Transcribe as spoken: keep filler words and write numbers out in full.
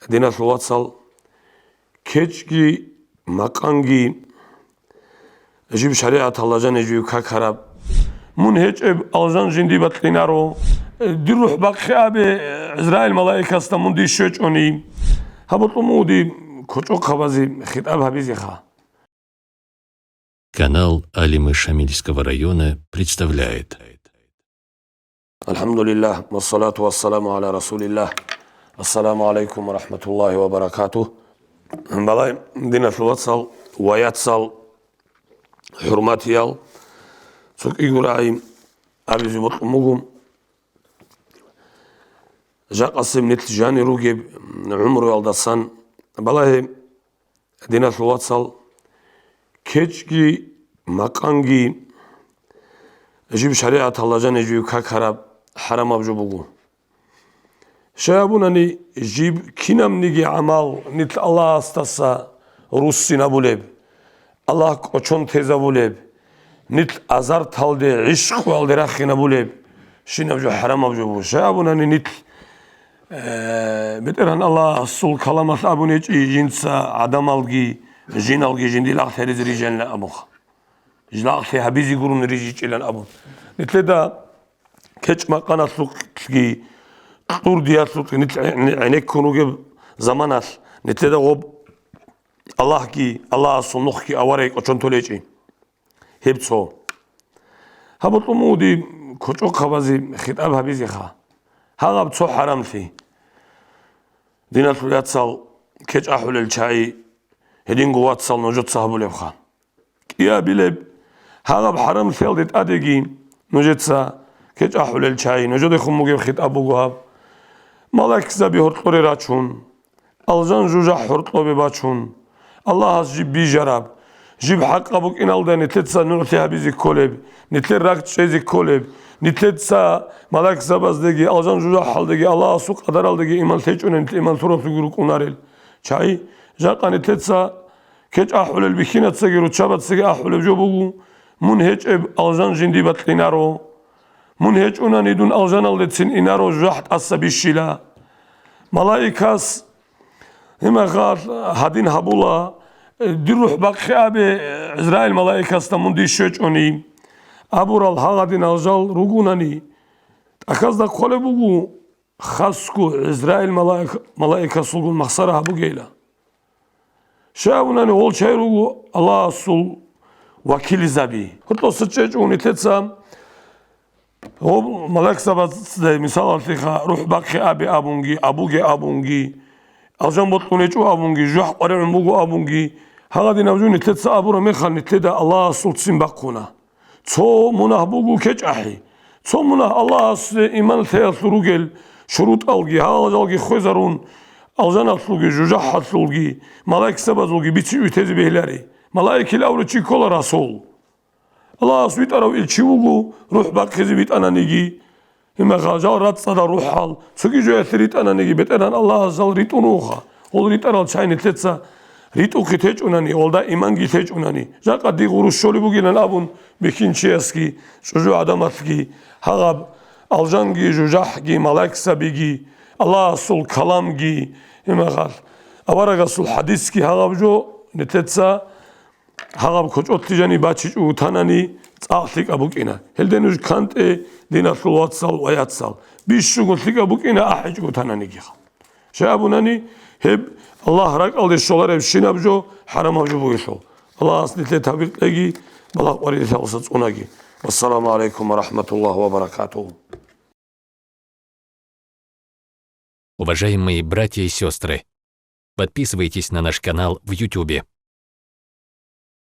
диналъул вацал, кечӀги, макъанги, жиб шаригӀаталда жаниб жиб какараб. Мун гьечӀеб алжан жинди бакьинаро. Дир рухӀ бахъе абе, ГӀизраил малаикасда мун дие щвечӀони. Гьаб бокьун буго дие кочӀохъабазе хитӀаб гьабизеха. Канал Алимы Шамильского района представляет. Алхамдулиллах, вассалату вассаламу аля расулиллах. Ассаламу алейкум ва рахматуллахи ва баракатух. Балай, диналъул вацал ва яцал, хӀурматиял, цо кӀиго рагӀи абизе бокьун буго. Жакъасеб нилъ жанир ругеб гӀумруялдасан, балагье, диналъул вацал, кечӀги, макъанги жиб шаригӀаталда жаниб жиб какараб хӀарамаб жо буго. Щай абунани, жиб кинабниги гӀамал нилъ Аллагьасдаса руссинабулеб, Аллагь кӀочон тезабулеб, нилъ азарталде, гӀишкъуялде рахинабулеб, щинаб жо хӀарамаб жо буго. Щай абунани нилъ, э, БетӀергьан Аллагьасул каламалъ абун гьечӀищ, жинца гӀадамалги, жиналги жиндир лагълъи гьаризе рижанилан абунха. Лагълъи гьабизе гурони рижичӀилан абун. Нилъеда кечӀ-макъаналъулъги, кьурдиялъулъги нилъ гӀенеккун ругеб заманалъ, нилъеда гъоб Аллагьги, Аллагьасул нухги аварагги кӀочон толечӀищ. Гьеб цо. Гьаб бокьун буго дие кочӀохъабазе хитӀаб гьабизеха. Гьагъаб цо хӀарамлъи. Диналъул яцал, кечӀ ахӀулел чагӀи гьединго вацал нужеца гьабулебха. КӀиабилеб гьагъаб хӀарамлъиялде тӀадеги нужеца кечӀ ахӀулел чагӀи, нужедехун бугеб хитӀаб буго гьаб. Малаикзаби гьоркьоре рачун, алжан жужахӀ гьоркьобе бачун, Аллагьас жиб бижараб, жиб хӀакъаб букӀиналда нилъеца нугӀлъи гьабизе кколеб, нилъер ракӀ чӀезе кколеб, нилъеца малаикзабаздеги, алжан жужахӀалдеги, Аллагьасул къадаралдеги иман лъечӀунеб, нилъ иман лъуралъуги рукӀунарел чагӀи. Жакъа нилъеца кечӀ ахӀулел бихьинацаги руччабацаги ахӀулеб жо буго, мун гьечӀеб алжан жинди бакьинаро. Мун гьечӀунани дун алжаналдецин инаро жужахӀ тӀаса бищила. Малаикас гьимахал гьадин гьабула, дир рухӀ бахъе абе, ГӀизраил малаикасда мун дие щвечӀони, абурал гьагъадин алжал ругунани, тӀахьазда хъвалеб буго, хасго ГӀизраил малаик-, малаикасулгун махсара гьабугейила. Щай абунани гъол чагӀи руго Аллагьасул вакилизаби. Гьоркьоса чӀечӀого нилъеца гъоб малаикзабазда, мисалалъеха, рухӀ бахъе абе абунги, абуге абунги, алжан бокьун гьечӀо абунги, жужахӀ къваригӀун буго абунги, гьагъадинаб жо нилъеца абураб мехалъ нилъеда Аллагьасул ццин бахъуна. Цо мунагь буго кечӀ ахӀи. Цо мунагь Аллагьасе иман лъеялъул ругел шурутӀалги, гьалжалги хвезарун, алжаналъулги, жужахӀалъулги, малаикзабазулги бицин уьтезе бегьилари. Малаикил абурав чи ккола расул. Аллагьас витӀарав ил чи вуго, рухӀ бахъизе витӀананиги, гьимахал жал рацӀцӀадал рухӀал, цоги жоялъе ритӀананиги, БетӀергьан Аллагьас жал ритӀун вуха. Гъол ритӀарал чагӀи нилъеца ритӀухъе течӀунани, гъолда иманги лъечӀунани, жакъа дие гъурущ щолеб бугилан абун бихьинчиясги, чӀужугӀаданалъги, гьагъаб алжанги, жужахӀги, малаикзабиги, Аллагьасул каламги, гьимахал аварагасул хӀадисги гьагъаб жо нилъеца гьагъаб кочӀолъи жаниб бачичӀого танани, цӀакъ лъикӀаб букӀина. Гьелде нуж кантӀе, диналъул вацал ва яцал. Бищунго лъикӀаб букӀина ахӀичӀого тананигиха. Щай абунани, гьеб Аллагь ракӀалде щоларебщинаб жо, хӀарамаб жо бугелъул. Аллагьас нилъее тавфикъ кьеги, балагь къварилъи гьавса цӀунаги. Вассаламу гӀалайкум ва рахӀматуллагьи ва баракатугьу. Уважаемые братья и сестры, подписывайтесь на наш канал в Ютубе.